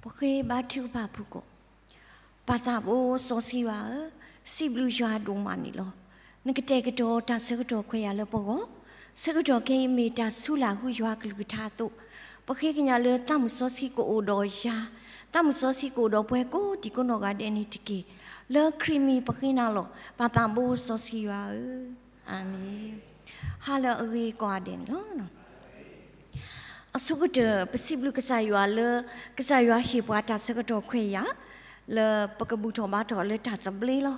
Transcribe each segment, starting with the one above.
ပဃ့ဘါထုကဖၣ်ဖုၣ်ကိာ်, ပၢ်သးဘိစီဆှံယွၤဧၢ, စံးဘျုးယွၤဒိၣ်မးန့ၣ်လီၤ. နကတဲာ်ကတီၤတၢ်ဆၢကတီၢ်ခွဲးယာ်လၢပဂီၢ်, ဆၢကတီၢ်ခဲအံၤမ့ၢ်တၢ်ဆူၣ်လၢ်ဟူယွၤကလုၢ်ကထါအသိး, ပဃ့ကညးလၢသးမုၣ်စီဆှံကအိၣ်ဒီးယၤ, သးမုၣ်စီဆှံကအိၣ်ဒီးပှၤကိးဒံကိးနီၢ်ဂၤဒဲးန့ၣ်တက့ၢ်. လၢခရံာ်မံၤပဃ့နၤလီၤ, ပၢ်သးဘိစီဆှံယွၤဧၢ, အၤမ့ၣ်. ဟါလၢအဂ့ၤကိးဂၤဒဲးန့ၣ်လီၤ. အဆိကတၢၢ် ပစံးဘျုးကစၢ်ယွၤလၢ ကစၢ်ယွၤဟ့ၣ်ပှၤတၢ်ဆၢကတီၢ်ခွဲးယာ် လၢပကဘူၣ်ထီၣ်ဘါထီၣ်လၢတၢ်သဘျ့လီၤ.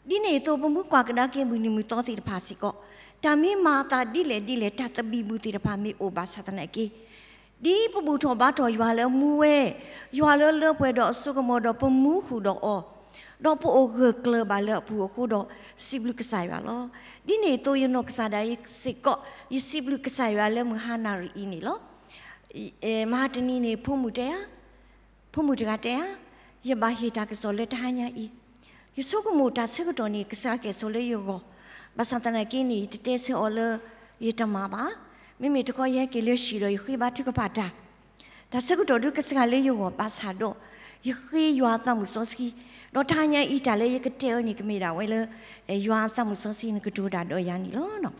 ဒ်န့ၣ်အသိး ပမူကွၢ်ကဒါက့ၤမုၢ်နံၤမုၢ်သီသ့ၣ်တဖၣ်စ့ၢ်ကီး, တၢ်မ့ၢ်မၤအသးဒ်လဲၣ်ဒ်လဲၣ် တၢ်သဘံၣ်ဘုၣ်သ့ၣ်တဖၣ်မ့ၢ်အိၣ်ဘၣ်ဆၣ်သနာ်က့ ဒ်ပဘူၣ်ထီၣ်ဘါထီၣ်ယွၤလၢမူဝဲ, ယွၤလၢလၢပှဲၤဒီးအစိကမီၤဒီးပမူဃုာ်ဒီးအီၤ, ဒီးပအိၣ်ဂၢၢ်ကျၢၤဘၣ်လၢအပူၤအဃိဒီး စံးဘျုးကစၢ်ယွၤလီၤ. ဒ်န့ၣ်အသိး ယနီၢ်ကစၢ်ဒၣ်ယဲစ့ၢ်ကီး ယစံးဘျုးကစၢ်ယွၤလၢမုၢ်ဟါနၣ်ရံၣ်အံၤန့ၣ်လီၤ. မဟါတနံၤန့ၣ် ဖိမုၣ်တဲဧါ, ဖိမုၣ်တဂၤတဲဧါ, ယဘၣ်ဟ့ၣ်တၢ်ကစီၣ်လၢတဟါညါအံၤ, ယဆိကမိၣ်တၢ်ဆၢကတီၢ်န့ၣ် ကစၢ်ကဲၣ်ဆိးလၢယဂီၢ်, ဘၣ်ဆၣ်သနာ်က့န့ၣ် ယတတဲဆၢအီၤလၢယတမၤဘၣ်. မ့မ့ၢ်တခီယဟဲက့ၤလၢဟံၣ်ဒီးယဃ့ဘါထုကဖၣ်တၢ် တၢ်ဆၢကတီၢ်ဒုးကစှၤလၢယဂီၢ်ဘၣ်ဆၣ်ဒီး ယဃ့ယွၤသးမုၣ်စီဆှံ, ဒီးတဟါညါအံၤတၢ်လၢယကတဲအီၤန့ၣ် ကမ့ၢ်ဒၣ်ဝဲလၢ ယွၤသးမုၣ်စီဆှံနကတိၤတၢ်ဒီးယၤန့ၣ်လီၤ.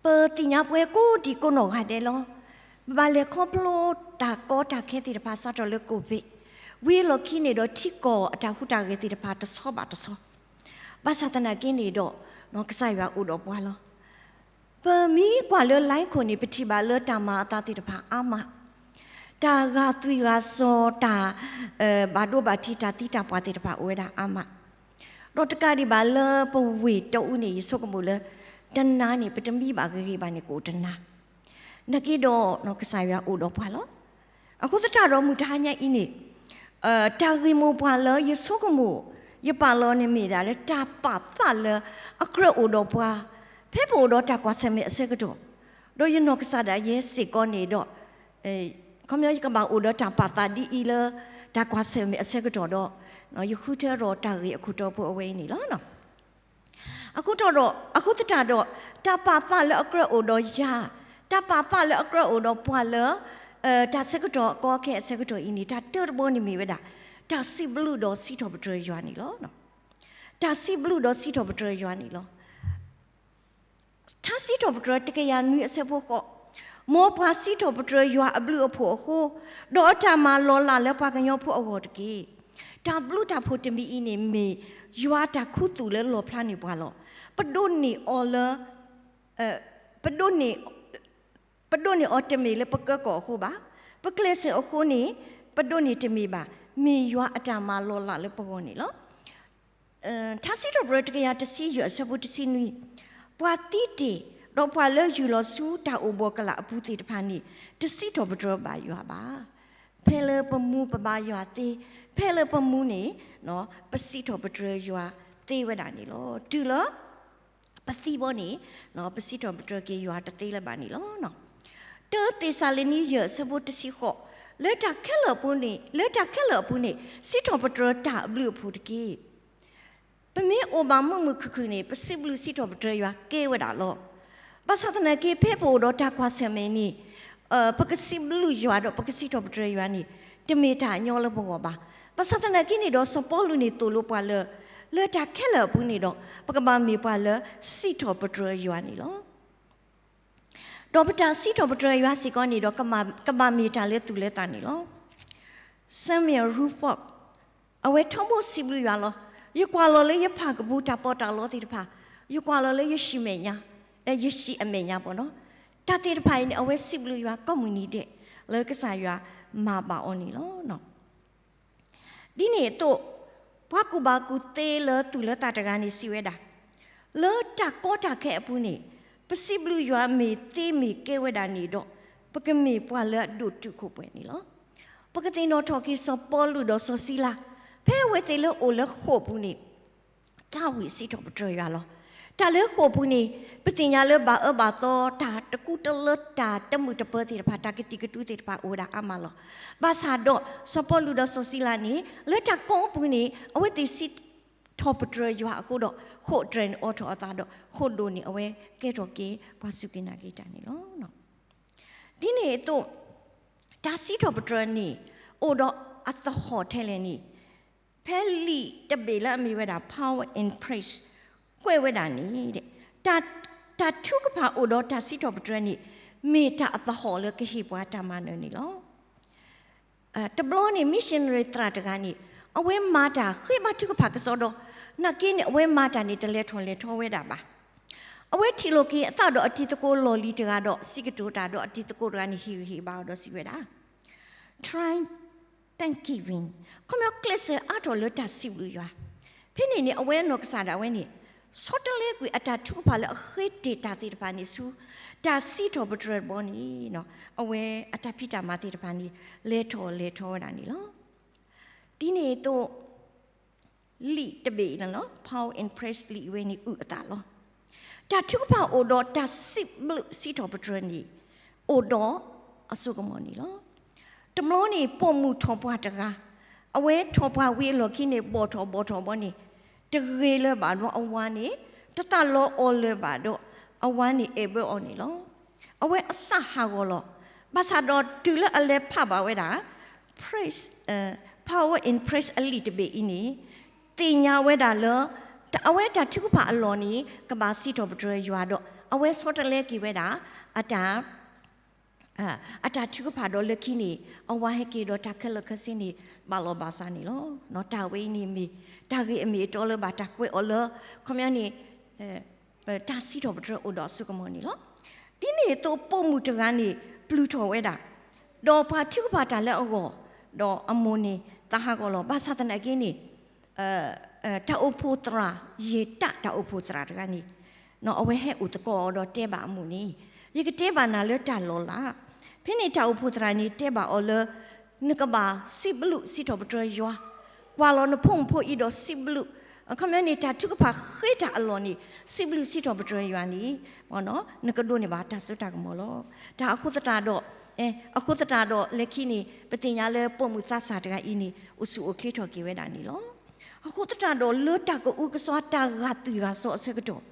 ပသ့ၣ်ညါပှဲၤကိးဒံကိးနီၢ်ဂၤဒဲးလီၤ. ပဘၣ်လဲၤခီဖျိတၢ်ကီတၢ်ခဲသ့ၣ်တဖၣ်စးထီၣ်လၢ COVID ဝံၤအလီၢ်ခံန့ၣ်ဒီး ထံကီၢ်အတၢ်ဟူးတၢ်ဂဲၤသ့ၣ်တဖၣ်တဆီဘၣ်တဆီ, ဘၣ်ဆၣ်သနာ်က့န့ၣ်ဒီး ကစၢ်ယွၤအိၣ်ဒီးပှၤလီၤ. ပမ့ၢ်ကွၢ်လၢ line ခိၣ်န့ၣ် ပထံၣ်ဘၣ်လၢတၢ်မၤအသးသ့ၣ်တဖၣ်အါမး, တၢ်ဂာ်သွံၣ်ဂာ်စီၤ, တၢ် ဘၣ်ဒိဘၣ်ထံး တၢ်သံတၢ်ပှၢ်သ့ၣ်တဖၣ်အိၣ်ဝဲဒၣ်အါမး, ဒီးတကးဒံးဘၣ်လၢပဝ့ၢ်တီအူန့ၣ် ယဆိကမိၣ်လၢ တနၤန့ၣ် ပတမံဘၣ်ဂ့ၤဂ့ၤဘၣ်န့ၣ် ကအိၣ်တနၤ, နာ်က့ဒီး ကစၢ်ယွၤအိၣ်ဒီးပှၤလီၤ. အဃိသတးဒီးမုၢ်တဟါညါအံၤန့ၣ် တၢ်ဂ့ၢ်မိၢ်ပှၢ်လၢယဆိကမိၣ် ယပာ်လီၤန့ၣ်မ့ၢ်ဒၣ်လၢ တၢ်ပာ်သးလၢအကြၢးအိၣ်ဒီးပှၤ ဖဲပအိၣ်ဒီးတၢ်ကွၢ်ဆၢၣ်မဲာ်အဆၢကတီၢ်, ဒီးယနီၢ်ကစၢ်ဒၣ်ယဲစ့ၢ်ကီးန့ၣ်ဒီး ခီပညီယကဘၣ်အိၣ်ဒီးတၢ်ပာ်သးဒ်အံၤလၢ တၢ်ကွၢ်ဆၢၣ်မဲာ်အဆၢကတီၢ်ဒီး ယဃုထၢဒီးတၢ်ဂ့ၢ်အခိၣ်တီဖိအဝဲအံၤန့ၣ်လီၤ. အဃိဒီး အဃိသတးဒီး တၢ်ပာ်သးလၢအကြၢးအိၣ်ဒီးယၤ, တၢ်ပာ်သးလၢအကြၢးအိၣ်ဒီးပှၤလၢ တၢ်ဆၢကတီၢ်အကီအခဲအဆၢကတီၢ်အံၤန့ၣ် တၢ်တၢတဘီန့ၣ်မ့ၢ်ဝဲဒၣ် တၢ်စံးဘျုးဒီးစံးထီၣ်ပတြၢၤယွၤန့ၣ်လီၤ. တၢ်စံးဘျုးဒီးစံးထီၣ်ပတြၢၤယွၤန့ၣ်လီၤ. ထါစံးထီၣ်ပတြၢၤတကယၤနွံအဆၢဖိဃိး, မ်ပှၤစံးထီၣ်ပတြၢၤယွၤအဘျုးအဖှိၣ်အဃိ, ဒီးအတၢ်မၤလီၤလးလၢပှၤကညီဖိအဂီၢ်တက့ၢ်. တၢ်ဘျုးတၢ်ဖှိၣ်တမံၤအံၤန့ၣ်မ့ၢ် ယွၤတၢ်ခူသူၣ်လၢလီၣ်ဖျါန့ၢ်ပှၤလီၤ. ပဒိးန့ၢ်အီၤလၢ ပဒိးန့ၢ် ပဒိးန့ၢ်အီၤတမ့ၢ်လၢပကၢကီၢ်အဃိဘၣ်. ပကျဲးစၢးအဃိန့ၣ် ပဒိးန့ၢ်တမ့ၢ်ဘၣ်. မ့ၢ်ယွၤအတၢ်မၤလီၤလးလၢပဂီၢ်န့ၣ်လီၤ. ထါစံးထီၣ်ပတြၢၤတကယၤတဆံယဲၢ်အဆၢဖိတဆံနွံ, ပှၤသံတ့ၢ်, ဒီးပှၤလၢယူၢ်လီၤဆူတၢ်အိၣ်ဘှီၣ်ကလာ်အပူၤသ့ၣ်တဖၣ်န့ၣ် တစံးထီၣ်ပတြၢၤဘၣ်ယွၤဘၣ်. ဖဲလၢပမူပဘါယွၤသ့, ဖဲလၢပမူန့ၣ် ပစံးထီၣ်ပတြၢၤယွၤသ့ဝဲဒၣ်န့ၣ်လီၤ. တုၤလၢ ပသံဘီန့ၣ် ပစံးထီၣ်ပတြၢၤက့ၤယွၤတသ့လၢၤဘၣ်န့ၣ်လီၤ. တၢသ့းစၤလနံယဲၢ်အဆၢဖိတဆံဃိး, လၢတၢ်ခဲလၢာ်အပူၤန့ၣ်, လၢတၢ်ခဲလၢာ်အပူၤန့ၣ် စံးထီၣ်ပတြၢၤတၢ်အဘျုးအဖှိၣ်တက့ၢ်. ပမ့ၢ်အိၣ်ဘၣ်မုာ်မုာ်ခုၣ်ခုၣ်န့ၣ် ပစံးဘျုးစံးထီၣ်ပတြၢၤယွၤကဲဝဲဒၣ်လီၤ. ဘၣ်ဆၣ်သနာ်က့ ဖဲပအိၣ်ဒီးတၢ်ကွၢ်ဆၢၣ်မဲာ်န့ၣ် ပကစံးဘျုးယွၤဒီးပကစံးထီၣ်ပတြၢၤယွၤန့ၣ် တမ့ၢ်တၢ်ညီလၢပဂီၢ်ဘၣ်. ဘၣ်ဆၣ်သနာ်က့န့ၣ်ဒီး စီၤပီလူးန့ၣ်သိၣ်လိပှၤလၢ လၢတၢ်ခဲလၢာ်အပူၤန့ၣ်ဒီး ပကဘၣ်မ့ၢ်ပှၤလၢစံးထီၣ်ပတြၢၤယွၤန့ၣ်လီၤ. ဒီးပတၢ်စံးထီၣ်ပတြၢၤယွၤစ့ၢ်ကီးန့ၣ်ဒီး ကဘၣ်မ့ၢ်တၢ်လၢသူၣ်လၢသးန့ၣ်လီၤ. Samuel Rutherford အဝဲထီဘိစံးဘျုးယွၤလီၤ. ယကွၢ်လီၤလၢယဖၣ်ကပူၤတၢ်ပီးတၢ်လီသ့ၣ်တဖၣ်, ယကွၢ်လီၤလၢယဟံၣ်မဲာ်ညါ, ယဟံၣ်အမဲာ်ညါပီၤနီၤ, တၢ်သ့ၣ်တဖၣ်အံၤန့ၣ် အဝဲစံးဘျုးယွၤကိးမုၢ်နံၤဒဲး လၢကစၢ်ယွၤမၤဘၣ်အီၤန့ၣ်လီၤ. ဒ်န့ၣ်အသိး ပှၤကူၣ်ဘၣ်ကူၣ်သ့လၢသူၣ်လၢသးတဂၤန့ၣ်စံးဝဲဒၣ်, လၢတၢ်ကီတၢ်ခဲအပူၤန့ၣ် ပစံးဘျုးယွၤမ့ၢ်သ့မ့ၢ်ကဲဝဲဒၣ်န့ၣ်ဒီး ပကမ့ၢ်ပှၤလၢအဒိၣ်တုာ်ခိၣ်ပှဲၤန့ၣ်လီၤ. ပကသ့ၣ်နီၣ်ထီၣ်က့ၤစီၤပီလူးဒီးစီၤစံလၤ, ဖဲအဝဲသ့ၣ်လၢအိၣ်လၢဃိာ်ပူၤန့ၣ် တၢ်ဝံၣ်စံးထီၣ်ပတြၢၤယွၤလီၤ. တၢ်လၢဃိာ်ပူၤန့ၣ် ပသ့ၣ်ညါလၢဘၣ်အၢဘၣ်သီ တၢ်တကူတလၢ တၢ်တမုာ်တပၢၤသ့ၣ်တဖၣ် တၢ်ကတံာ်ကတူာ်သ့ၣ်တဖၣ်အိၣ်ဝဲဒၣ်အါမးလီၤ. ဘၣ်ဆၣ်ဒီး စီၤပီလူးဒီးစီၤစံလၤန့ၣ် လၢတၢ်ကီအပူၤန့ၣ် အဝဲသ့ၣ်စံးထီၣ်ပတြၢၤယွၤအဃိဒီး ဃိာ်တြဲၤန့ၣ်အိးထီၣ်အသးဒီး ဃိာ်ဒိၣ်န့ၣ် အဝဲကဲထီၣ်က့ၤပှၤစူၢ်က့ၤနာ်က့ၤတၢ်န့ၣ်လီၤ. ဒ်န့ၣ်အသိး တၢ်စံးထီၣ်ပတြၢၤန့ၣ် အိၣ်ဒီးအသဟီၣ်ထဲလဲၣ်န့ၣ် ဖဲလံာ်တဘ့ၣ်လၢအမ့ၢ်ဝဲဒၣ် Power and Praise ကွဲးဝဲဒၣ်န့ၣ် တၢ်ထုကဖၣ်အိၣ်ဒီးတၢ်စံးထီၣ်ပတြၢၤန့ၣ် မ့ၢ်တၢ်အသဟီၣ်လၢကဟ့ၣ်ပှၤတၢ်မၤနၢၤန့ၣ်လီၤ. တဘျီန့ၣ် missionary သရၣ်တဂၤန့ၣ် အဝဲမၤတၢ်ဃ့ဘါထုကဖၣ်ကစီဒီ, နာ်က့န့ၣ် အဝဲမၤတၢ်န့ၣ် တလဲၤထီၣ်လဲၤထီဝဲဒၣ်ဘၣ်. အဝဲထံၣ်လိာ်က့ၤအသးဒီးအတံၤသကိးလီၢ်လံၤတဂၤဒီး စံးကတိၤတၢ်ဒီးအတံၤသကိးတဂၤန့ၣ် ဟ့ၣ်ဂံၢ်ဟ့ၣ်ဘါအီၤဒီးစံးဝဲဒၣ် try thanksgiving, ခီပညီကျဲးစၢးအါထီၣ်လၢတၢ်စံးဘျုးယွၤ. ဖဲန့ၣ်န့ၣ် အဝဲနီၢ်ကစၢ်ဒၣ်ဝဲန့ၣ် ဆီတလဲကွံာ်အတၢ်ထုကဖၣ်လၢအဃ့တ့ၢ်တၢ်သ့ၣ်တဖၣ်န့ၣ်ဆူ တၢ်စံးထီၣ်ပတြၢၤတဘျီန့ၣ် အဝဲအတၢ်ဖံးတၢ်မၤသ့ၣ်တဖၣ်န့ၣ် လဲၤထီၣ်လဲၤထီဝဲဒၣ်န့ၣ်လီၤ. ဒ်န့ၣ်အသိး လံာ်တဘ့ၣ်အံၤန့ၣ်လီၤ, Power and Praise လံာ်အဝဲန့ၣ်အုၣ်အသးလီၤ. တၢ်ထုကဖၣ်အိၣ်ဒီးတၢ်စံးဘျုးစံးထီၣ်ပတြၢၤန့ၣ် အိၣ်ဒီးအစိကမီၤန့ၣ်လီၤ. တဘျီန့ၣ် ပိာ်မုၣ်ထီၣ်ပှၢ်တဂၤ, အဝဲထီၣ်ပှၢ်ဝံၤအလီၢ်ခံန့ၣ် ဘီၣ်ထီၣ်ဘီၣ်ထီၣ်ဘီန့ၣ် တဂ့ၤလၢၤဘၣ်ဒီးအဝၤန့ၣ် တသးလီအီၤလၢၤဘၣ်ဒီး အဝၤန့ၣ်အဲၣ်ဘၢအီၤန့ၣ်လီၤ. အဝဲအသးဟးဂီၤလီၤ. ဘၣ်ဆၣ်ဒီးတုၤလၢအလဲၤဖးဘၣ်ဝဲဒၣ် Praise, Power and Praise အလံာ်တဘ့ၣ်အံၤန့ၣ် သ့ၣ်ညါဝဲဒၣ်လၢ အဝဲတၢ်ထုကဖၣ်အလီၢ်န့ၣ် ကဘၣ်စံးထီၣ်ပတြၢၤယွၤဒီး အဝဲဆီတလဲက့ၤဝဲဒၣ် အတၢ် အတၢ်ထုကဖၣ်ဒီးလၢခံန့ၣ် အဝၤဟဲက့ၤဒီးတၢ်ခဲလၢာ်ခဲဆ့န့ၣ် ဘၣ်လီၤဘၣ်စးန့ၣ်လီၤ. တၢ်ဝဲအံၤန့ၣ်မ့ၢ် တၢ်ဂ့ၢ်အမ့ၢ်အတီလၢဘၣ်တၢ်ကွဲးအီၤလၢ ခီပညီန့ၣ် တၢ်စံးထီၣ်ပတြၢၤအိၣ်ဒီးအစိကမီၤန့ၣ်လီၤ. ဒ်န့ၣ်အသိးပိာ်မုၣ်တဂၤန့ၣ် ပျုၢ်ထီၣ်ဝဲဒၣ်, ဒီးပှၤထုကဖၣ်တၢ်လၢအဂီၢ်, ဒီးအမိၢ်န့ၣ် သးဟးဂီၤလီၤ. ဘၣ်ဆၣ်သနာ်က့န့ၣ် တၢ်အိၣ်ဖှိၣ်သရၣ်, ယဲၢ်တၢ်တၢ်အိၣ်ဖှိၣ်သရၣ်တဂၤန့ၣ် အဝဲဟဲအိၣ်သကိးအီၤဒီးတဲဘၣ်အမိၢ်န့ၣ်, ယကတဲဘၣ်နၤလၢတၢ်လီၤလး. ဖဲန့ၣ်တၢ်အိၣ်ဖှိၣ်သရၣ်န့ၣ်တဲဘၣ်အီၤလၢ နကဘၣ်စံးဘျုးစံးထီၣ်ပတြၢၤယွၤ, ကွၢ်လီၤနဖိမုၣ်ဖိအံၤဒီးစံးဘျုး, အခီပညီန့ၣ် တၢ်ထုကဖၣ်ဃ့တၢ်အလီၢ်န့ၣ် စံးဘျုးစံးထီၣ်ပတြၢၤယွၤန့ၣ် နကဒိးန့ၢ်ဘၣ်တၢ်စိတၢ်ကမီၤလီၤ. တၢ်အဃိသတးဒီး, အဃိသတးဒီးလၢခံန့ၣ် ပသ့ၣ်ညါလၢပိာ်မုၣ်သးစၢ်တဂၤအံၤန့ၣ် အိၣ်ဆူၣ်အိၣ်ချ့ထီၣ်က့ၤဝဲဒၣ်န့ၣ်လီၤ. အဃိသတးဒီးလၢတၢ်ကအုကစွါတၢ်ဂာ်သွံၣ်ဂာ်စီၤအဆၢကတီၢ်,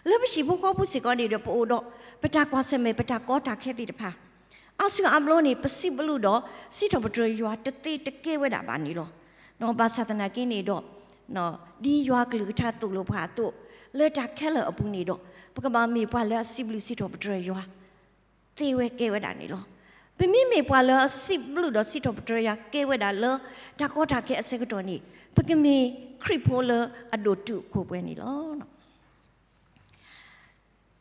လၢပဟံၣ်ဖိဃီဖိစ့ၢ်ကီးန့ၣ်ဒီး ပအိၣ်ဒီး ပတၢ်ကွၢ်ဆၢၣ်မဲာ် ပတၢ်ကီတၢ်ခဲသ့ၣ်တဖၣ် အါစုအါဘျီန့ၣ် ပစံးဘျုးဒီး စံးထီၣ်ပတြၢၤယွၤတသ့တကဲဝဲဒၣ်ဘၣ်န့ၣ်လီၤ. ဘၣ်ဆၣ်သနာ်က့န့ၣ်ဒီး ဒ်ယွၤကလုၢ်ကထါသိၣ်လိပှၤအသိး, လၢတၢ်ခဲလၢာ်အပူၤန့ၣ်ဒီး ပကဘၣ်မ့ၢ်ပှၤလၢအစံးဘျုးစံးထီၣ်ပတြၢၤယွၤ သ့ဝဲကဲဝဲဒၣ်န့ၣ်လီၤ. ပမ့မ့ၢ်ပှၤလၢအစံးဘျုးဒီးစံးထီၣ်ပတြၢၤယွၤကဲဝဲဒၣ်လၢ တၢ်ကီတၢ်ခဲအဆၢကတီၢ်န့ၣ် ပကမ့ၢ်ခရံာ်ဖိလၢအဒိၣ်တုာ်ခိၣ်ပှဲၤန့ၣ်လီၤ.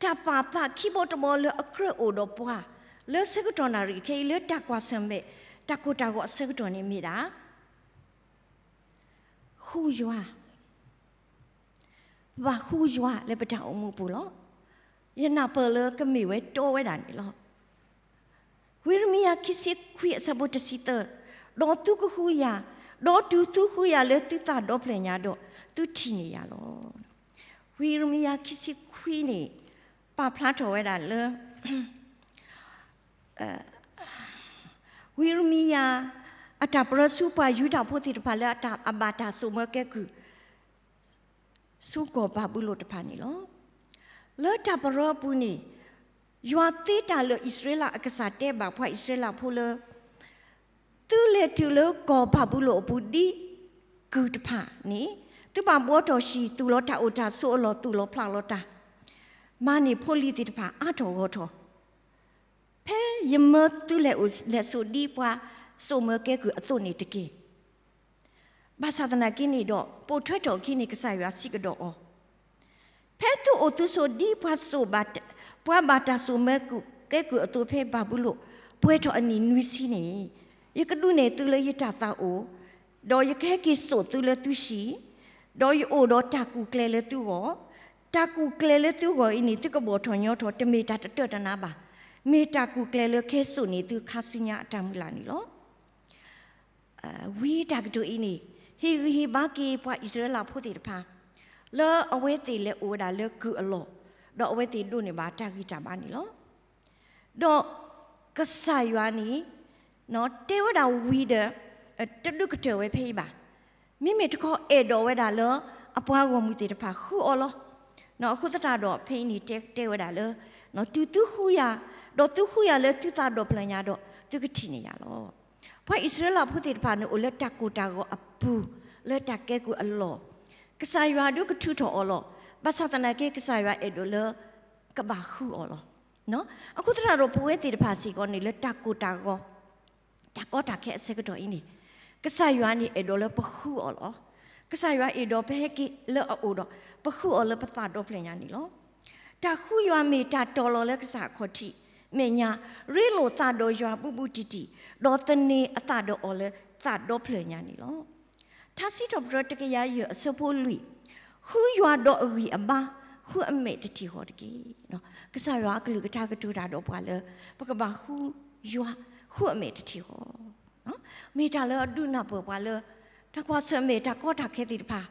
တၢ်ပာ်သးခံဘီတဘီလၢအကြၢးအိၣ်ဒီးပှၤ လၢဆၢကတီၢ်နၣ်ရံၣ်ခဲအံၤ လၢတၢ်ကွၢ်ဆၢၣ်မဲာ် တၢ်ကိၢ်တၢ်ဂီၤအဆၢကတီၢ်န့ၣ်မ့ၢ်ဒၣ် ဃူယွၤ, ဘၣ်ဃူယွၤလၢပတၢ်အိၣ်မူပူၤလီၤ. ယနၢ်ပၢၢ်လၢကမ့ၢ်ဝဲတီဝဲဒၣ်န့ၣ်လီၤ. ဝံရမံယၤခံဆံခွံအဆၢဖိတဆံသၢ, ဒီးသုကဃူယၤ, ဒီးတုၤသုဃူယၤလၢသုသးဒီဖျၢၣ်ညါဒီး သုထံၣ်န့ၢ်ယၤလီၤ. ဝံရမံယၤခံဆံခွံန့ၣ် ပာ်ဖျါထီၣ်ဝဲဒၣ်လၢ ဝံရမံယၤ အတၢ်ပရၢဆူပှၤယူဒၤဖိသ့ၣ်တဖၣ်လၢအဘၣ်တၢ်စိာ်မၢကဲကုၢ် ဆူကီၢ်ဘၤဘူလိၣ်တဖၣ်န့ၣ်လီၤ. လၢတၢ်ပရၢအပူၤန့ၣ် ယွၤသ့တၢ်လၢအံၣ်စရ့လးအကစၢ်တဲဘၣ်ပှၤအံၣ်စရ့လးဖိလၢ သုလဲၤတုၤလၢကီၢ်ဘၤဘူလိၣ်အပူၤဒ်ကုၢ်တဖၣ်န့ၣ် သုဘၣ်ဘှီထီၣ်ဟံၣ် သူၣ်လီၤတၢ်အိၣ်တၢ်ဆိးအလီၢ် သူၣ်လီၤဖျးလီၤတၢ် မၤန့ၢ်ဖိလံၤသ့ၣ်တဖၣ်အါထီၣ်ဂီၢ်ထီၣ် ဖဲယမၢသုလဲၤအိၣ်လဲၤဆိးဒ်ပှၤစိာ်မၢကဲကုၢ်အသိးန့ၣ်တက့ၢ်. ဘၣ်ဆၣ်သနာ်က့န့ၣ်ဒီး ပိာ်ထွဲထီၣ်အခံန့ၣ် ကစၢ်ယွၤစံးကဒီးအီၤ, ဖဲသုအိၣ်သုဆိးဒ်ပှၤစိာ်ဘၣ်, ပှၤဘၣ်တၢ်စိာ်မၢကဲကုၢ်အသိးဖဲဘၤဘူလိၣ် ပှဲၤထီၣ်အနံၣ်နွံဆံန့ၣ်, ယကဒုးနဲၣ်သုလၢယတၢ်သးအိၣ်, ဒီးယကဟဲက့ၤစိာ်သုလၢသုဟံၣ်, ဒီးယအိၣ်ဒီးတၢ်ကူၣ်ကျဲလၢသုဂီၢ်, တၢ်ကူၣ်ကျဲလၢသုဂီၢ်အံၤန့ၣ် သုကဘီၣ်ထီၣ်ညီထီၣ် တမ့ၢ်တၢ်တတၢၢ်တနါဘၣ်, မ့ၢ်တၢ်ကူၣ်ကျဲလၢကဟဲစိာ်န့ၢ်သုခါဆူညါအတၢ်မုၢ်လၢ်န့ၣ်လီၤ. ဝံတၢ်ကတိၤအံၤန့ၣ် ဟ့ၣ်ဂံၢ်ဟ့ၣ်ဘါက့ၤပှၤအံၣ်စရ့လးဖိသ့ၣ်တဖၣ် လၢအဝဲသ့ၣ်လဲၤအိၣ်ဝဲဒၣ်လၢကုၢ်အလီၢ်, ဒီးအဝဲသ့ၣ်ဒိးန့ၢ်ဘၣ်တၢ်ဂံၢ်တၢ်ဘါန့ၣ်လီၤ. ဒီးကစၢ်ယွၤန့ၣ် တဲဝဲဒၣ်ဝံဒီး တဒုးကတၢၢ်ဝဲဖဲအံၤဘၣ်. မ့မ့ၢ်တခီအဲၣ်ဒိးဝဲဒၣ်လၢ အပှၤဂီၢ်မုၢ်သ့ၣ်တဖၣ်ဃုအီၤလီၤ. အဃိသတးဒီးဖဲအံၤန့ၣ်တဲတဲဝဲဒၣ်လၢ တုၤသုဃုယၤ, ဒီးသုဃုယွၤလၢသုသးဒီဖျၢၣ်ညါဒီး သုကထံၣ်န့ၢ်ယၤလီၤ. ပှၤအံၣ်စရ့လးဖိသ့ၣ်တဖၣ်န့ၣ် အိၣ်လၢတၢ်ကိၢ်တၢ်ဂီၤအပူၤ, လၢတၢ်ကဲကုၢ်အလီၢ်, ကစၢ်ယွၤဒုးကထုးထီၣ်အီၤလီၤ. ဘၣ်ဆၣ်သနာ်က့ ကစၢ်ယွၤအဲၣ်ဒိးလၢကဘၣ်ဃုအီၤလီၤ. အဃိသတးဒီး ပဝဲသ့ၣ်တဖၣ်စ့ၢ်ကီးန့ၣ် လၢတၢ်ကိၢ်တၢ်ဂီၤ တၢ်ကီတၢ်ခဲအဆၢကတီၢ်အံၤန့ၣ်, ကစၢ်ယွၤန့ၣ်အဲၣ်ဒိးလၢပဃုအီၤလီၤ. ကစၢ်ယွၤအဲၣ်ဒိးပဟဲက့ၤလၢအအိၣ်ဒီး ပဃုအီၤလၢပသးဒီဖျၢၣ်ညါန့ၣ်လီၤ. တၢ်ဃုယွၤမ့ၢ်တၢ်တီၤလီၤလၢကစၢ်အခီၣ်ထံး, မဲာ်ညါ, ရ့လိာ်သးဒီးယွၤဘူးဘူးတံၢ်တံၢ်, ဒီးသန့ၤအသးဒီးအီၤလၢသးဒီဖျၢၣ်ညါန့ၣ်လီၤ. ထါစံးထီၣ်ပတြၢၤတကယၤယဲၢ်အဆၢဖိလွံၢ်, ဃုယွၤဒီးအဂံၢ်အဘါ, ဃုအမဲာ်တထံၣ်ဃီတက့ၢ်. ကစၢ်ယွၤအကလုၢ်ကထါကတိၤတၢ်ဒီးပှၤလၢ ပကဘၣ်ဃုယွၤ, ဃုအမဲာ်တထံၣ်ဃီ မ့ၢ်တၢ်လၢအဒုးနၢ်ပၢၢ်ပှၤလၢ တၢ်ကွၢ်ဆၢၣ်မဲာ်တၢ်ကီတၢ်ခဲသ့ၣ်တဖၣ်,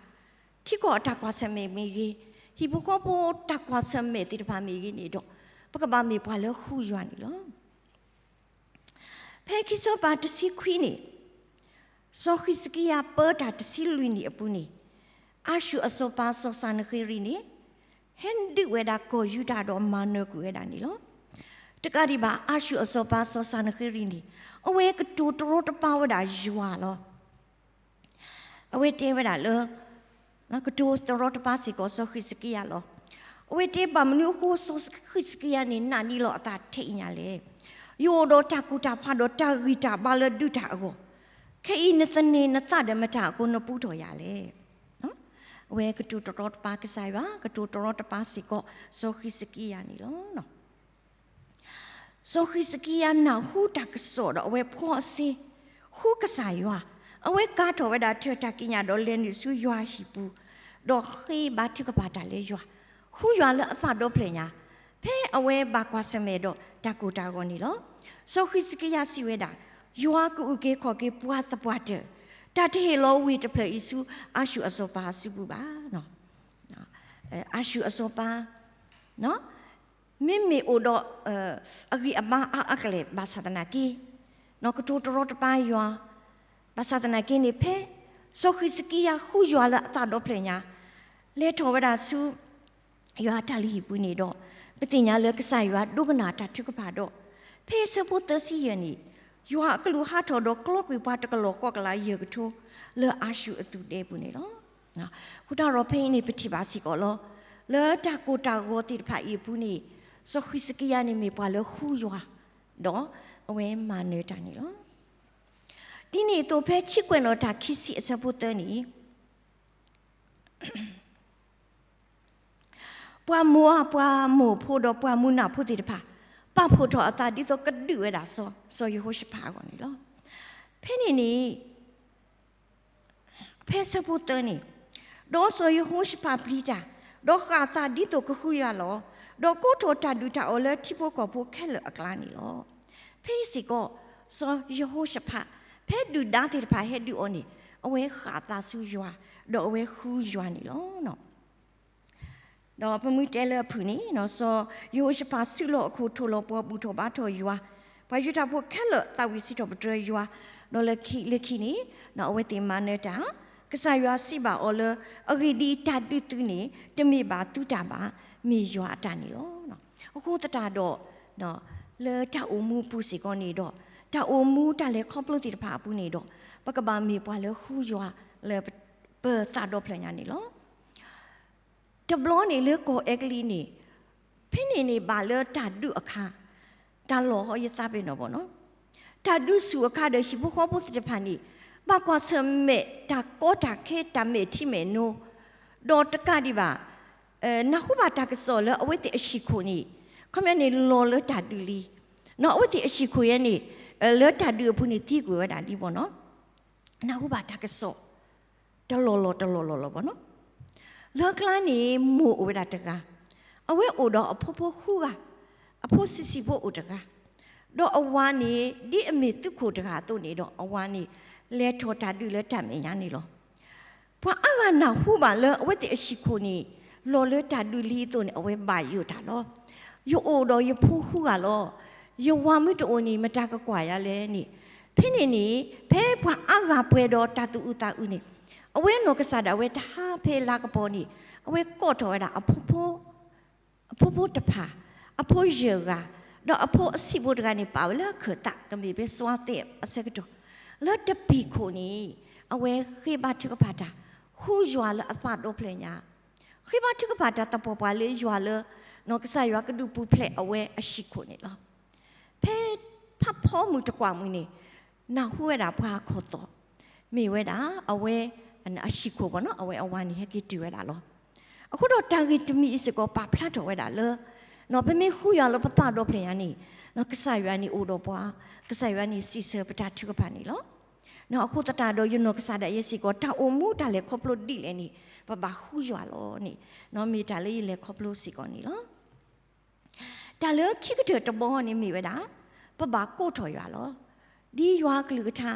ထံကီၢ်အတၢ်ကွၢ်ဆၢၣ်မဲာ်မ့ၢ်ဂ့ၤ, ဟံၣ်ဖိဃီဖိတၢ်ကွၢ်ဆၢၣ်မဲာ်သ့ၣ်တဖၣ်မ့ၢ်ဂ့ၤန့ၣ်ဒီး, ပကဘၣ်မ့ၢ်ပှၤလၢဃုယွၤန့ၣ်လီၤ. ဖဲခံစီၤပၤတဆံခွံန့ၣ်, စီၤဃံးစကံယၤပၢတၢ်တဆံလွံၢ်နံၣ်အပူၤန့ၣ်, အၤၡူၢ်အစီၤပၤစီၤစၤနဃ့ရံၤန့ၣ် ဟဲဒုးဝဲဒၣ်ကီၢ်ယူဒၤဒီးမၤနၢၤကွံာ်ဝဲဒၣ်န့ၣ်လီၤ. တကးဒံးဘၣ် အၤၡူၢ်အစီၤပၤစီၤစၤနဃ့ရံၤန့ၣ် အဝဲကတိၤတရီတပါဝဲဒၣ်ယွၤလီၤ. အဝဲတဲဝဲဒၣ်လၢ ကတိၤတရီတပါစ့ၢ်ကီးစီၤဃံးစကံယၤလီၤ. အဝဲတဲဘၣ်မနုၤအဃိ စီၤဃံးစကံယၤန့ၣ် နာ်န့ၢ်လီၤအသးထဲအံၤညါလဲၣ်. ယအိၣ်ဒီးတၢ်ကူၣ်တၢ်ဖးဒီးတၢ်ဂံၢ်တၢ်ဘါလၢဒုးတၢ်အဂီၢ်, ခဲအံၤနသန့ၤနသးဒီးမတၤအဃိနပူထီၣ်ယၤလဲၣ်. အဝဲကတိၤတရီတပါကစၢ်ယွၤ, ကတိၤတရီတပါစ့ၢ်ကီးစီၤဃံးစကံယၤန့ၣ်လီၤ. စီၤဃံးစကံယၤနၢ်ဟူတၢ်ကစီၣ်ဒီးအဝဲဖှီအစ့, ဃုကစၢ်ယွၤ, အဝဲကၤထီၣ်ဝဲဒၣ်ထၢၣ်တၢ်ကံးညာ်ဒီးလဲၤနုာ်ဆူယွၤဟံၣ်ပူၤ, ဒီးဃ့ဘါထုကဖၣ်တၢ်လၢယွၤ, ဃုယွၤလၢအသးဒီဖျၢၣ်ညါ, ဖဲအဝဲဘၣ်ကွၢ်ဆၢၣ်မဲာ်ဒီးတၢ်ကိၢ်တၢ်ဂီၤန့ၣ်လီၤ. စီၤဃံးစကံယၤစံးဝဲဒၣ်, ယွၤကအုၣ်က့ၤခီၣ်က့ၤပှၤသပှၢ်တၢၢ်, တၢ်တဟ့ၣ်လီၤဝ့ၢ်တဖျၢၣ်အံၤဆူအၤၡူၢ်အစီၤပၤအစုပူၤဘၣ်. အၤၡူၢ်အစီၤပၤ မ့မ့ၢ်အိၣ်ဒီး အဂံၢ်အဘါအါအါကလဲာ်ဘၣ်ဆၣ်သနာ်က့, ကတိၤတရီတပါယွၤ, ဘၣ်ဆၣ်သနာ်က့န့ၣ် ဖဲစီၤဃံးစကံယၤဃုယွၤလၢအသးဒီဖျၢၣ်ညါ, လဲၤထီၣ်ဝဲဒၣ်ဆူ ယွၤအတၢ်လုၢ်ဟံၣ်ပူၤန့ၣ်ဒီး, ပသ့ၣ်ညါလၢကစၢ်ယွၤဒိကနၣ်တၢ်ထုကဖၣ်ဒီး, ဖဲအဆၢဖိသၢဆံယဲၢ်န့ၣ်, ယွၤအကလူးဟးထီၣ်ဒီးကျီကွံာ်ပှၤတကလီၢ်ဃိးကလးယဲၢ်ကထိ လၢအၤၡူၢ်အသူၣ်ဒဲပူၤန့ၣ်လီၤ. အဃိတၢ်ဒီးဖဲအံၤန့ၣ် ပထံၣ်ဘၣ်စ့ၢ်ကီးလီၤ. လၢတၢ်ကိၢ်တၢ်ဂီၤသ့ၣ်တဖၣ်အံၤအပူၤန့ၣ်, စီၤဃံးစကံယၤန့ၣ်မ့ၢ်ပှၤလၢဃုယွၤ, ဒီးအဝဲမၤနၢၤတၢ်န့ၣ်လီၤ. ဒ်န့ၣ်အသိးဖဲဆံကွဲးနီၣ်တၢ်ခံဆံအဆၢဖိသၢန့ၣ် ပှၤမိၤဧၣ် ပှၤမိၢ်ဖိဒီးပှၤမုၢ်နၤဖိသ့ၣ်တဖၣ် ပာ်ဖှိၣ်ထီၣ်အသးဒ်သိးကဒုးဝဲဒၣ်စီၤ စီၤယဟိၤၡဖးအဂီၢ်န့ၣ်လီၤ. ဖဲန့ၣ်န့ၣ် ဖဲဆၢဖိသၢန့ၣ်, ဒီးစီၤယဟိၤၡဖးပျံၤတၢ်, ဒီးဃၣ်သးဒ်သိးကဃုယွၤလီၤ. ဒီးကိးထီၣ်တၢ်ဒုးတၢ်အီၣ်လၢထံဖိကီၢ်ဖိခဲလၢာ်အကျါန့ၣ်လီၤ. ဖဲအံၤစ့ၢ်ကီး စီၤယဟိၤၡဖး ဖဲဒုၣ်ဒါသ့ၣ်တဖၣ်ဟဲဒုးအီၤန့ၣ်, အဝဲဃၣ်သးဆူယွၤ, ဒီးအဝဲဃုယွၤန့ၣ်လီၤ. ဒီးပမ့ၢ်တဲလၢအဖုၣ်န့ၣ်, စီၤယဟိၤၡဖးစုလီၢ်အခိၣ်ထိၣ်လီၤပှီၤဘူၣ်ထီၣ်ဘါထီၣ်ယွၤ, ပှၤယူဒၤဖိခဲလၢာ်သးဝံၣ်စံးထီၣ်ပတြၢၤယွၤ, ဒီးလၢခံ, လၢခံန့ၣ်, အဝဲသ့ၣ်မၤနၢၤတၢ်, ကစၢ်ယွၤစံးဘၣ်အီၤလၢ အဂ့ၢ်ဒ်အံၤတၢ်ဒုးသုန့ၣ် တမ့ၢ်ဘၣ်သုတၢ်ဘၣ်, မ့ၢ်ယွၤအတၢ်န့ၣ်လီၤ. အဃိသတးဒီး လၢတၢ်အိၣ်မူအပူၤစ့ၢ်ကီးန့ၣ်ဒီး, တၢ်အိၣ်မူတၢ်လဲၤခီဖျိသ့ၣ်တဖၣ်အပူၤန့ၣ်ဒီး, ပကဘၣ်မ့ၢ်ပှၤလၢဃုယွၤလၢပသးဒီဖျၢၣ်ညါန့ၣ်လီၤ. တဘျီန့ၣ်လၢကီၢ်အဲကလံးန့ၣ်, ဖဲန့ၣ်န့ၣ်ဘၣ်လၢတၢ်ဒုးအခါ, တၢ်လီၢ်ဟီယသးပ့ၤနီၣ်ဘၣ်နီၤ, တၢ်ဒုးဆူၣ်အခါဒီးဟံၣ်ဖိဃီဖိသ့ၣ်တဖၣ်န့ၣ်, ဘၣ်ကွၢ်ဆၢၣ်မဲာ်တၢ်ကီတၢ်ခဲတၢ်မဲာ်ထံမဲာ်နိ, ဒီးတကးဒံးဘၣ် နၢ်ဟူဘၣ်တၢ်ကစီၣ်လၢအဝဲသ့ၣ်အဟံၣ်ခိၣ်န့ၣ်, ခီပညီန့ၣ်လီၤလၢတၢ်ဒုးလံ, အဝဲသ့ၣ်အဟံၣ်ခိၣ်ယဲန့ၣ်, လၢတၢ်ဒုးအပူၤန့ၣ်သံကွံာ်ဝဲဒၣ်လံဘၣ်နီၤ, နၢ်ဟူဘၣ်တၢ်ကစီၣ် တလီၢ်လီၢ်တလီၢ်လီၢ်လီၤဘၣ်နီၤ, လၢကျါန့ၣ်မိၢ်အိၣ်ဝဲဒၣ်တဂၤ, အဝဲအိၣ်ဒီးအဖိဖိဃုဂၤ, အဖိဆံးဆံးဖိအိၣ်တဂၤ, ဒီးအဝၤန့ၣ် ဒ်အမ့ၢ်သုးခိၣ်တဂၤအသိးန့ၣ်ဒီး အဝၤန့ၣ် လဲၤထီၣ်တၢ်ဒုးလၢတၢ်မဲာ်ညါန့ၣ်လီၤ. ပှၤအါဂၤနၢ်ဟူဘၣ်လၢအဝဲသ့ၣ်အဟံၣ်ခိၣ်န့ၣ် လီၤလၢတၢ်ဒုးလံအသိးန့ၣ် အဝဲဘၣ်ယိၣ်တၢ်လီၤ. ယအိၣ်ဒီးယဖိဃုဂၤလီၤ. ယဝၤမ့ၢ်တအိၣ်န့ၣ် မတၤကကွၢ်ယၤလဲၣ်န့ၣ်, ဖဲန့ၣ်န့ၣ် ဖဲပှၤအါဂၤပှဲၤဒီးတၢ်သူၣ်အုးသးအုးန့ၣ်, အဝဲနီၢ်ကစၢ်ဒၣ်ဝဲတဟါဖဲလါကပီၤန့ၣ်, အဝဲကိးထီၣ်ဝဲဒၣ်အဖိဖိ အဖိဖိတဖၣ်, အဖိယဲၢ်ဂၤ, ဒီးအဖိအဆံးဖိတဂၤန့ၣ် ပာ်ဝဲလၢအခၢၣ်သး ကမ့ၢ်ဖဲစွါသဲးအဆၢကတီၢ်, လၢတပံာ်ခိၣ်န့ၣ် အဝဲဃ့ဘါထုကဖၣ်တၢ် ဃုယွၤလၢအသးဒီဖျၢၣ်ညါ, ဃ့ဘါထုကဖၣ်တၢ်သပှၢ်ပှၢ်လၢယွၤလၢ ကစၢ်ယွၤကဒုးပူၤဖျဲးအဝဲအဟံၣ်ခိၣ်န့ၣ်လီၤ. ဖဲဖးဖီမုၢ်တကွၢ်မုၢ်န့ၣ် နၢ်ဟူဝဲဒၣ်ပှၤအခီၣ်သီၣ်, မ့ၢ်ဝဲဒၣ်အဝဲအဟံၣ်ခိၣ်ဘၣ်နီၤ အဝဲအဝၤန့ၣ် ဟဲက့ၤတုၤဝဲဒၣ်လီၤ. အဃိဒီးတၢ်ဂ့ၢ်တမံၤအံၤစ့ၢ်ကီး ပာ်ဖျါထီၣ်ဝဲဒၣ်လၢ ပမ့ၢ်ဃုယွၤလၢပသးဒီဖျၢၣ်ညါန့ၣ် ကစၢ်ယွၤန့ၣ်အိၣ်ဒီးပှၤ, ကစၢ်ယွၤန့ၣ်စံးဆၢပတၢ်ထုကဖၣ်န့ၣ်လီၤ. အဃိသတးဒီး ယနီၢ်ကစၢ်ဒၣ်ယဲစ့ၢ်ကီး တၢ်အိၣ်မူတၢ်လဲၤခီဖျိဒ်လဲၣ်န့ၣ် ပဘၣ်ဃုယွၤလီၤန့ၣ် မ့ၢ်တၢ်လၢယလဲၤခီဖျိစ့ၢ်ကီးန့ၣ်လီၤ. တၢ်လၢခံကတၢၢ်တဘီန့ၣ်မ့ၢ်ဝဲဒၣ် ပဘၣ်ကိးထီၣ်ယွၤလီၤ. ဒ်ယွၤအကလုၢ်ကထါ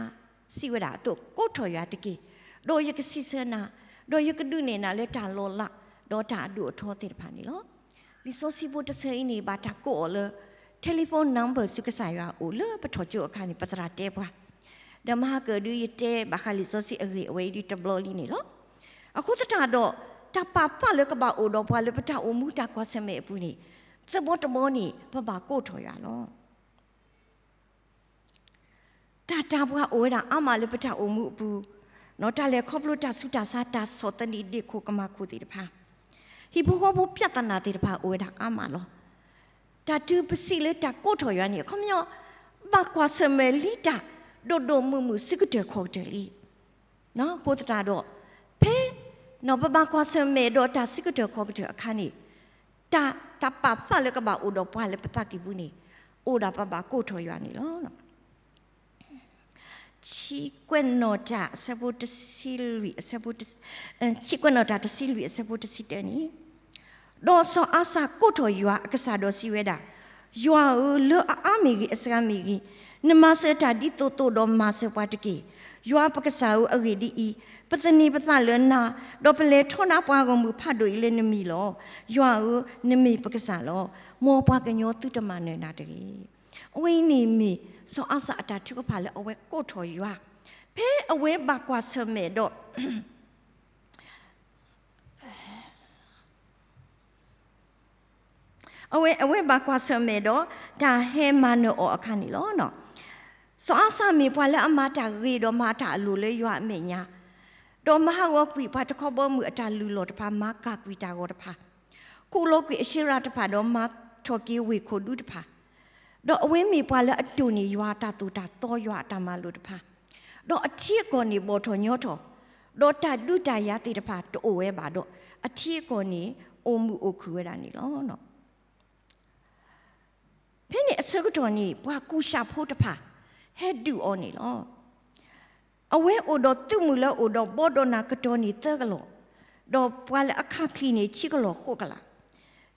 စံးဝဲဒၣ်အသိး ကိးထီၣ်ယွၤတက့ၢ်, ဒီးယကစံးဆၢနၤ, ဒီးယကဒုးနဲၣ်နၤလၢတၢ်လီၤလး ဒီးတၢ်အဒိၣ်အထီသ့ၣ်တဖၣ်န့ၣ်လီၤ. လံာ်စီဆှံဖိတဆၢအံၤန့ၣ် ဘၣ်တၢ်ကိးအီၤလၢ telephone number ဆူကစၢ်ယွၤအအိၣ်လၢပထီၣ်ကၠိအခါန့ၣ် ပသရၣ်တဲပှၤ, ဒီးမဟါကၢဒုးယတဲဘၣ်ဃးလံာ်စီဆှံအဂ့ၢ်အဝဲအံၤဒ်တဘျီလံန့ၣ်လီၤ. အဃိသတးဒီး တၢ်ပာ်သးလၢကဘၣ်အိၣ်ဒီးပှၤလၢပတၢ်အိၣ်မူတၢ်ကွၢ်ဆၢၣ်မဲာ်အပူၤန့ၣ် သၢဘီတဘီန့ၣ် ပဘၣ်ကိးထီၣ်ယွၤလီၤ. တၢ်တၢ်ပှၤအိၣ်ဝဲဒၣ်အါမးလၢပတၢ်အိၣ်မူအပူၤ, တၢ်လဲၤခီဖျိတၢ်ဆူးတၢ်ဆါ တၢ်ဆီၣ်သနံးဒ့ၣ်ခိၣ်ကမၤခိၣ်သ့ၣ်တဖၣ်, ဟံၣ်ဖိဃီဖိပြဿနာသ့ၣ်တဖၣ်အိၣ်ဝဲဒၣ်အါမးလီၤ. တၢ်တုၤပစံးလၢတၢ်ကိးထီၣ်ယွၤန့ၣ် အခီပညီ ဘၣ်ကွၢ်ဆၢၣ်မဲာ်လံတၢ်ဒိၣ်ဒိၣ်မုၢ်မုၢ်ဆူကတၢၢ်ခီၣ်ကတၢၢ်လံ. အဃိသတးဒီး ဖဲ ပဘၣ်ကွၢ်ဆၢၣ်မဲာ်ဒီးတၢ်ဆူကတၢၢ်ခီၣ်ကတၢၢ်အခါန့ၣ် တၢ် တၢ်ပာ်သးလၢကဘၣ်အိၣ်ဒီးပှၤလၢပသးကံၢ်ပူၤန့ၣ် အိၣ်ဒၣ်ပဘၣ်ကိးထီၣ်ယွၤန့ၣ်လီၤ. ဆံကွဲးနီၣ်တၢ်အဆၢဖိတဆံလွံၢ်, ဆံကွဲးနီၣ်တၢ်တဆံလွံၢ်အဆၢဖိတဆံတၢန့ၣ်, ဒီးစီၤအၤစၢ်ကိးထီၣ်ယွၤအကစၢ်ဒီးစံးဝဲဒၣ်, ယွၤဧၢ, လၢအအါမ့ၢ်ဂ့ၤ အစှၤမ့ၢ်ဂ့ၤ, နမၤစၢၤတၢ်ဒ်သိးသိးဒီးမၤစၢၤပှၤတက့ၢ်. ယွၤပကစၢ်ဧၢ, အဂ့ၢ်ဒ်အံၤ, ပသန့ၤပသးလၢနၤ, ဒီးပလဲၤထီဒါပှၤဂီၢ်မုၢ်ဖးဒိၣ်အံၤလၢနမံၤလီၤ. ယွၤဧၢ, နမ့ၢ်ပကစၢ်လီၤ. မ်ပှၤကညီသုတမၤနၢၤနၤတဂ့ၤ. အဝဲအံၤန့ၣ်မ့ၢ်စီၤအၤစၢ်အတၢ်ထုကဖၣ်လၢအဝဲကိးထီၣ်ယွၤ, ဖဲအဝဲဘၣ်ကွၢ်ဆၢၣ်မဲာ်ဒီး အဝဲ အဝဲဘၣ်ကွၢ်ဆၢၣ်မဲာ်ဒီး တၢ်ဟဲမၤနၢၤအီၤအခါန့ၣ်လီၤ. စီၤအၤစၢ်မ့ၢ်ပှၤလၢအမၤတၢ်ဂ့ၤဒီးမၤတၢ်အလိၤလၢယွၤအမဲာ်ညါ, ဒီးမၤဟးဂီၤကွံာ်ပှၤတခီဘီမုၢ်အတၢ်လုၢ်လီၢ်တဖၣ်, မၤကၢ်ကွံာ်တၢ်ဂီၤတဖၣ်, ခူၣ်လီၤကွံာ်အၡ့ရၤတဖၣ်, ဒီးမၤထီၣ်က့ၤဝ့ၢ်ခိၣ်ဒူတဖၣ်, ဒီးအဝဲမ့ၢ်ပှၤလၢအတိၢ်န့ၢ်ယွၤအတၢ်သိၣ်တၢ်သီ ယွၤအတၢ်မၤလိာ်တဖၣ်, ဒီးအထံအကီၢ်န့ၣ်ဘီၣ်ထီၣ်ညီထီၣ်, ဒီးတၢ်ဒုးတၢ်ယၤသ့ၣ်တဖၣ်တအိၣ်ဝဲဘၣ်ဒီး အထံအကီၢ်န့ၣ်အိၣ်မုာ်အိၣ်ခုၣ်ဝဲဒၣ်န့ၣ်လီၤ. ဖဲန့ၣ်အဆၢကတီၢ်န့ၣ် ပှၤကူၡးဖိတဖၣ် ဟဲဒုးအီၤန့ၣ်လီၤ. အဝဲအိၣ်ဒီးသုးမုၢ်လၢအအိၣ်ဒီးဘီဒီးနၤကတီၢ်န့ၣ်သၢကလီၢ်, ဒီးပှၤလၢအခးချံန့ၣ် ခံကလီၢ်ဃိးကလး,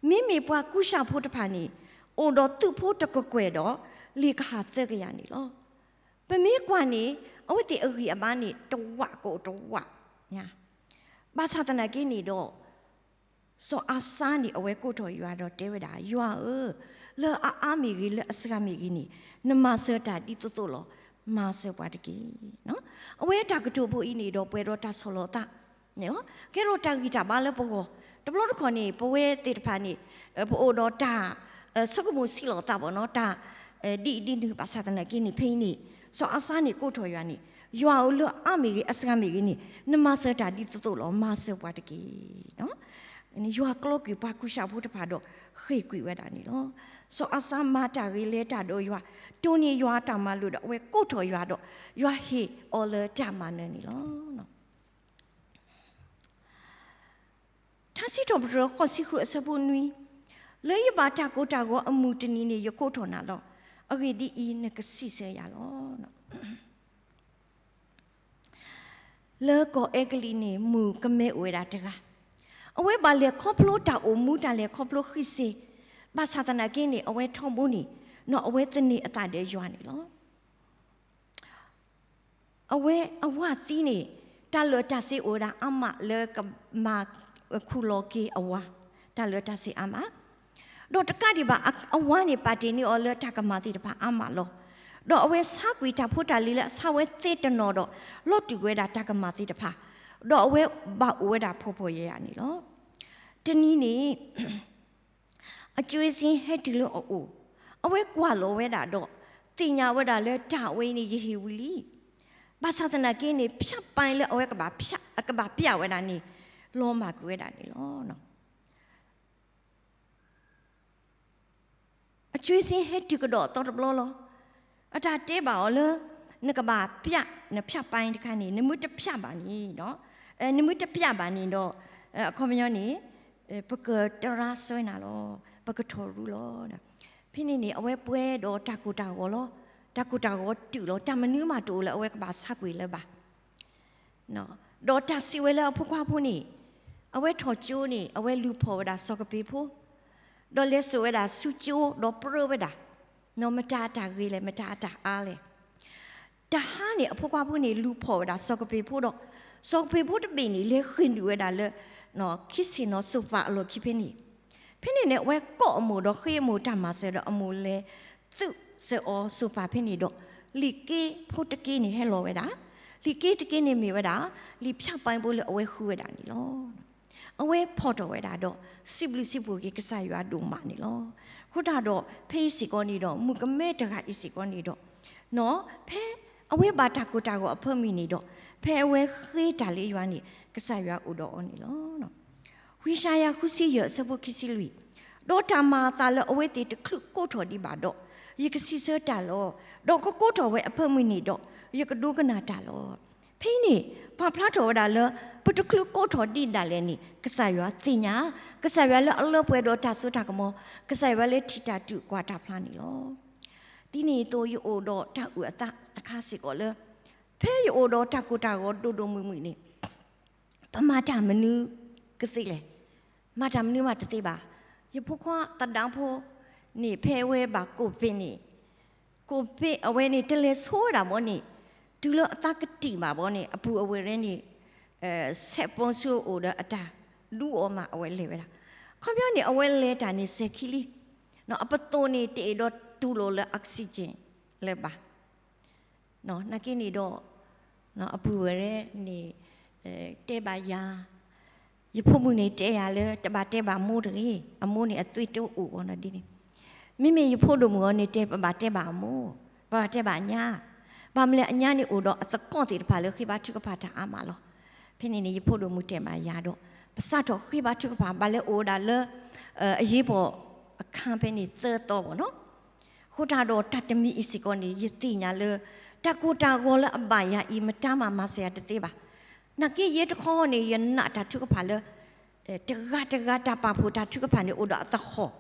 မ့မ့ၢ်ပှၤကူၡးဖိတဖၣ်န့ၣ် အိၣ်ဒီးသုးဖိတကကွဲၢ်ဒီး လ့ၣ်ကဟၣ်သၢကယၤန့ၣ်လီၤ. ပမ့ၢ်ကွၢ်န့ၣ် အဝဲသ့ၣ်အဂံၢ်အဘါန့ၣ် တဝးကအိၣ်တဝးညါ, ဘၣ်ဆၣ်သနာ်က့န့ၣ်ဒီး စီၤအၤစၢ်န့ၣ် အဝဲကိးထီၣ်ယွၤဒီးတဲဝဲဒၣ်, ယွၤဧၢ, လၢအအါမ့ၢ်ဂ့ၤ လၢအစှၤမ့ၢ်ဂ့ၤန့ၣ် နမၤစၢၤတၢ်ဒ်သိးသိးလီၤ. မၤစၢၤပှၤတက့ၢ်. အဝဲတၢ်ကတိၤဖိအံၤန့ၣ်ဒီး ပှဲၤဒီးတၢ်ဆီၣ်လီၤသး ကဲထီၣ်တၢ်ဂံၢ်တၢ်ဘါလၢပဂီၢ်, တဘျီတခီၣ်န့ၣ် ပဝဲသ့ၣ်တဖၣ်န့ၣ် ပအိၣ်ဒီးတၢ် ဆိကမိၣ်ဆံးလီၤသးဘၣ်နီၤ, တၢ် ဒ်အံၤဒ်နုၤ, ဘၣ်ဆၣ်သနာ်က့န့ၣ် ဖဲအံၤန့ၣ် စီၤအၤစၢ်န့ၣ်ကိးထီၣ်ယွၤန့ၣ်, ယွၤဧၢ, လၢအအါမ့ၢ်ဂ့ၤ အစှၤမ့ၢ်ဂ့ၤန့ၣ် နမၤစၢၤတၢ်ဒ်သိးသိးလီၤ. မၤစၢၤပှၤတက့ၢ်. ယွၤကျီကွံာ်ပှၤကူၡးဖိတဖၣ်ဒီး ဃ့ၢ်ကွံာ်ဝဲဒၣ်န့ၣ်လီၤ. စီၤအၤစၢ်မၤတၢ်ဂ့ၤလဲၤတၢ်ဒီးယွၤ, တိၢ်န့ၢ်ယွၤအတၢ်မၤလိာ်ဒီး အဝဲကိးထီၣ်ယွၤဒီး ယွၤဟ့ၣ်အီၤလၢတၢ်မၤနၢၤန့ၣ်လီၤ. ထါစံးထီၣ်ပတြၢၤ ဃိးဆံဃု အဆၢဖိနွံ, လၢယဘၣ်တၢ်ကိၢ်တၢ်ဂီၤအမုၢ်တနံၤန့ၣ် ယကိးထီၣ်နၤလီၤ. အဂ့ၢ်ဒ်အံၤ, နကစံးဆၢယၤလီၤ. လၢကီၢ်အဲကလံးန့ၣ် မုၣ်ကမဲအိၣ်ဝဲဒၣ်တဂၤ, အဝဲဘၣ်လဲၤခီဖျိတၢ်အိၣ်မူ တၢ်လဲၤခီဖျိဃံစ့, ဘၣ်ဆၣ်သနာ်က့န့ၣ် အဝဲထီဘိန့ၣ် နီၢ်အဝဲသန့ၤအသးဒီးယွၤန့ၣ်လီၤ. အဝဲအဝၤသံန့ၣ် တၢ်လၢာ်တၢ်စ့အိၣ်ဝဲဒၣ်အါမး လၢကမၤခူၣ်လီၤက့ၤအဝၤ, တၢ်လၢာ်တၢ်စ့အါမး, ဒီးတကးဒံးဘၣ် အဝၤန့ၣ် ပာ်တ့ၢ်န့ၢ်အီၤလၢတၢ်ကမၣ်သ့ၣ်တဖၣ်အါမးလီၤ. ဒီးအဝဲဆါကွံာ်တၢ်ဖိတၢ်လံၤလၢအဆါဝဲသ့တနီၤဒီး လီၤတူာ်ကွံာ်ဝဲဒၣ်တၢ်ကမၣ်သ့ၣ်တဖၣ်, ဒီးအဝဲဘၣ်အိၣ်ဝဲဒၣ်ဖှီၣ်ဖှီၣ်ယာ်ယာ်န့ၣ်လီၤ. တနံၤန့ၣ် အကၠွ့စ့ဟဲတုၤလၢအအိၣ်, အဝဲကွၢ်လီၤဝဲဒၣ်ဒီး သ့ၣ်ညါဝဲဒၣ်လၢတၢ်ဝဲအံၤန့ၣ် ယဟ့ၣ်ဝံၤလံ. ဘၣ်ဆၣ်သနာ်က့န့ၣ် ဖြတ်ပိုင်းလၢအဝဲကဘၣ်ဖြတ် အကဘၣ်ပျၢ်ဝဲဒၣ်န့ၣ် လီၤမၢ်ကွံာ်ဝဲဒၣ်န့ၣ်လီၤ. အ ကျိၣ်စ့ ဟဲတုၤကဒီးအသီတဘျီလီၤ. အတၢ်တဲဘၣ်အီၤလၢ နကဘၣ်ပျၢ် နဖြတ်ပိုင်း တခါန့ၣ် နမ့ၢ်တဖြတ်ဘၣ်န့ၣ်ဒီး နမ့ၢ်တပျၢ်ဘၣ်န့ၣ်ဒီး အခီပညီန့ၣ် ပကတရါစွဲနၤလီၤ, ပကထီၣ်ရူလီၤ. ဖဲန့ၣ်န့ၣ် အဝဲပှဲၤဒီးတၢ်ကိၢ်တၢ်ဂီၤလီၤ. တၢ်ကိၢ်တၢ်ဂီၤတုၤလီၤ. တၢ်မနုၤမးတအိၣ်လၢအဝဲကဘၣ်ဆါကွံာ်လၢၤဘၣ်. ဒီးတၢ်စံးဝဲလၢအဖိခွါဖိန့ၣ် အဝဲထီၣ်ကၠိန့ၣ် အဝဲလူၤဖီၣ်ဝဲဒၣ်စီၤကပ့ၤဖိ, ဒီးလဲၤစိာ်ဝဲဒၣ်ဆူကၠိ ဒီးပြၢဝဲဒၣ်, မတၤအတၢ်ဂ့ၤလဲၣ်, မတၤအတၢ်အါလဲၣ်. တဟါန့ၣ် အဖိခွါဖိန့ၣ် လူၤဖီၣ်ဝဲဒၣ်စီၤကပ့ၤဖိဒီး စီၤကပ့ၤဖိတဘ့ၣ်န့ၣ် လဲၤဃ့ၢ်နုာ်ဝဲဒၣ်လၢ ခံဆ့ၣ်နီၤ sofa အလီၢ်ခံဖဲန့ၣ်. ဖဲန့ၣ်န့ၣ် အဝဲကိးအမိၢ်ဒီးဃ့အမိၢ်တၢ်မၤစၢၤဒီး အမိၢ်လဲၤသုးစၢၤအီၤ sofa ဖဲန့ၣ်ဒီး လံာ်က့ဖိတက့န့ၣ် ဟဲလီၤဝဲဒၣ်. လံာ်က့တက့န့ၣ်မ့ၢ်ဝဲဒၣ် လံာ်ဖြတ်ပိုင်း ဖိလၢအဝဲဃုဝဲဒၣ်န့ၣ်လီၤ. အဝဲဖီၣ်ထီၣ်ဝဲဒၣ်ဒီး စံးဘျုးစံးဖှိၣ်က့ၤကစၢ်ယွၤဒိၣ်မးန့ၣ်လီၤ. အဃိသတးဒီး ဖဲအံၤစ့ၢ်ကီးန့ၣ်ဒီး မုၣ်ကမဲတဂၤအံၤစ့ၢ်ကီးန့ၣ်ဒီး ဖဲအဝဲဘၣ်တၢ်ကိၢ်တၢ်ဂီၤအဖၢမုၢ်န့ၣ်ဒီး ဖဲအဝဲဃ့တၢ်လၢယွၤန့ၣ် ကစၢ်ယွၤအိၣ်ဒီးအီၤန့ၣ်လီၤ. ဝံယၡါယၤ ဃုဆံယဲၢ် အဆၢဖိခံဆံလွံၢ်, ဒီးတၢ်မၤအသးလၢအဝဲသ့ၣ်တချုးကိးထီၣ်ဒံးဘၣ်ဒီး ယကစံးဆၢတၢ်လီၤ. ဒီးကကိးထီၣ်ဝဲအဖၢမုၢ်န့ၣ်ဒီး ယကဒိကနၣ်တၢ်လီၤ. ဖဲအံၤန့ၣ် ပာ်ဖျါထီၣ်ဝဲဒၣ်လၢ ပတချုးကိးထီၣ်ဒံးဒၣ်လဲာ်န့ၣ် ကစၢ်ယွၤသ့ၣ်ညါ, ကစၢ်ယွၤလၢအလၢပှဲၤဒီးတၢ်စိတၢ်ကမီၤ, ကစၢ်ယွၤလၢထံၣ်တၢ်တုာ်ကွၢ်တၢ်ဖျါန့ၣ်လီၤ. ဒ်န့ၣ်အသိး ယအိၣ်ဒီးတၢ်အုၣ်အသးတခါစ့ၢ်ကီးလၢ ဖဲယအိၣ်ဒီးတၢ်ကိၢ်တၢ်ဂီၤဒိၣ်ဒိၣ်မုၢ်မုၢ်န့ၣ် ပမၤတၢ်မနုၤကသ့လဲၣ်. မၤတၢ်မနုၤမးတသ့ဘၣ်. ယဖိခွါသဒါဖိန့ၣ် ဖဲအဝဲဘၣ်ကိးဘ့ၣ်န့ၣ်, ကိးဘ့ၣ်အဝဲန့ၣ် တလဲၤဆိဝဲဒၣ်ဘီန့ၣ်, တုၤလၢအသးကတံာ်ဘၣ်ဘီန့ၣ် အပူၤအဝဲၢ်န့ၣ် ဆဲးပိစၢအအိၣ်ဒီးအတၢ်ဒူအီၤမး အဝဲလဲၤဝဲဒၣ်. အခီပညီန့ၣ် အဝဲလဲၤတၢ်န့ၣ်စဲၤခံလံ. အပသိၣ်န့ၣ် တအဲၣ်ဒိးတူၢ်လိာ်လၢ oxygen လၢၤဘၣ်. နာ်က့န့ၣ်ဒီး အပူၤဝဲၢ်န့ၣ် တဲဘၣ်ယၤ, ယဖိမုၣ်န့ၣ်တဲယၤလၢ တဘၣ်တဲဘၣ်အမိၢ်တဂ့ၤ, အမိၢ်န့ၣ်အသွံၣ်တအိၣ်ဘၣ်နီၤဒ်န့ၣ်. မ့မ့ၢ်ယဖိဒိၣ်မုၣ်အီၤန့ၣ်တဲ ပဘၣ်တဲဘၣ်အမိၢ်, ပဘၣ်တဲဘၣ်အညါ, ဘၣ်မနုၤလဲၣ် အညါန့ၣ်အိၣ်ဒီးအသကိးသ့ၣ်တဖၣ်လၢဃ့ဘါထုကဖၣ်တၢ်အါမးလီၤ. ဖဲန့ၣ်န့ၣ် ယဖိဒိၣ်မုၣ်တဲဘၣ်ယၤဒီး ပစးထီၣ်ဃ့ဘါထုကဖၣ် ဘၣ်လဲၤအိၣ်ဝဲဒၣ်လၢ အရေးပေါ်အခန်း ဖဲန့ၣ်သၢသီဘၣ်နီၤ. အဃိသတးဒီးတၢ်တမံၤအံၤစ့ၢ်ကီးန့ၣ် ယသ့ၣ်ညါလၢ တၢ်ကိၢ်တၢ်ဂီၤလၢအဘၣ်ယၤအံၤ မတၤမးမၤစၢၤယၤတသ့ဘၣ်. နာ်က့ယဲတခီန့ၣ် ယနာ်တၢ်ထုကဖၣ်လၢ တဂၤတဂၤတၢ်ပာ်ဖှိၣ်တၢ်ထုကဖၣ်န့ၣ် အိၣ်ဒီးအသဟီၣ်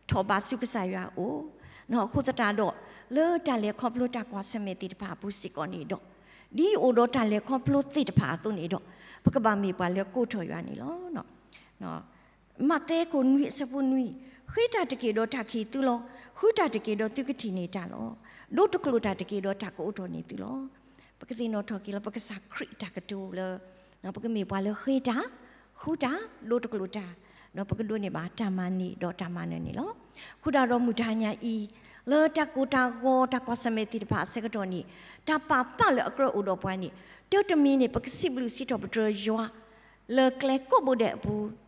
ထီၣ်ဘးဆူကစၢ်ယွၤအအိၣ်. အဃိသတးဒီး လၢတၢ်လဲၤခီဖျိတၢ်ကွၢ်ဆၢၣ်မဲာ်သ့ၣ်တဖၣ်အပူၤစ့ၢ်ကီးန့ၣ်ဒီး ဒ်ယအိၣ်ဒီးတၢ်လဲၤခီဖျိသ့ၣ်တဖၣ်အသိးန့ၣ်ဒီး ပကဘၣ်မ့ၢ်ပှၤလၢကိးထီၣ်ယွၤန့ၣ်လီၤ. မးသဲခိၣ်နွံအဆၢဖိနွံ, ဃ့တၢ်တက့ၢ်ဒီးတၢ်ကဟ့ၣ်သုလီၤ. ဃုတၢ်တက့ၢ်ဒီးသုကထံၣ်န့ၢ်တၢ်လီၤ. ဒိတကျိာ်တၢ်တက့ၢ်ဒီးတၢ်ကအိးထီၣ်န့ၢ်သုလီၤ. ပကသ့ၣ်နီၣ်ထီၣ်က့ၤလၢပကစၢ်ခရံာ်အတၢ်ကတိၤလၢ ပကမ့ၢ်ပှၤလၢဃ့တၢ်, ဃုတၢ်, ဒိတကျိာ်တၢ်, ဒီးပကဒိးန့ၢ်ဘၣ်တၢ်မၤန့ၢ်ဒီးတၢ်မၤနၢၤန့ၣ်လီၤ. အဃိသတးဒီးမုၢ်တဟါညါအံၤ လၢတၢ်ကိၢ်တၢ်ဂီၤတၢ်ကွၢ်ဆၢၣ်မဲာ်သ့ၣ်တဖၣ်အဆၢကတီၢ်န့ၣ် တၢ်ပာ်ဖျါလၢအကြၢးအိၣ်ဒီးပှၤန့ၣ် တၢ်တမံၤန့ၣ် ပကစံးဘျုးစံးထီၣ်ပတြၢၤယွၤ လၢကျဲကိးဘိဒဲးအပူၤ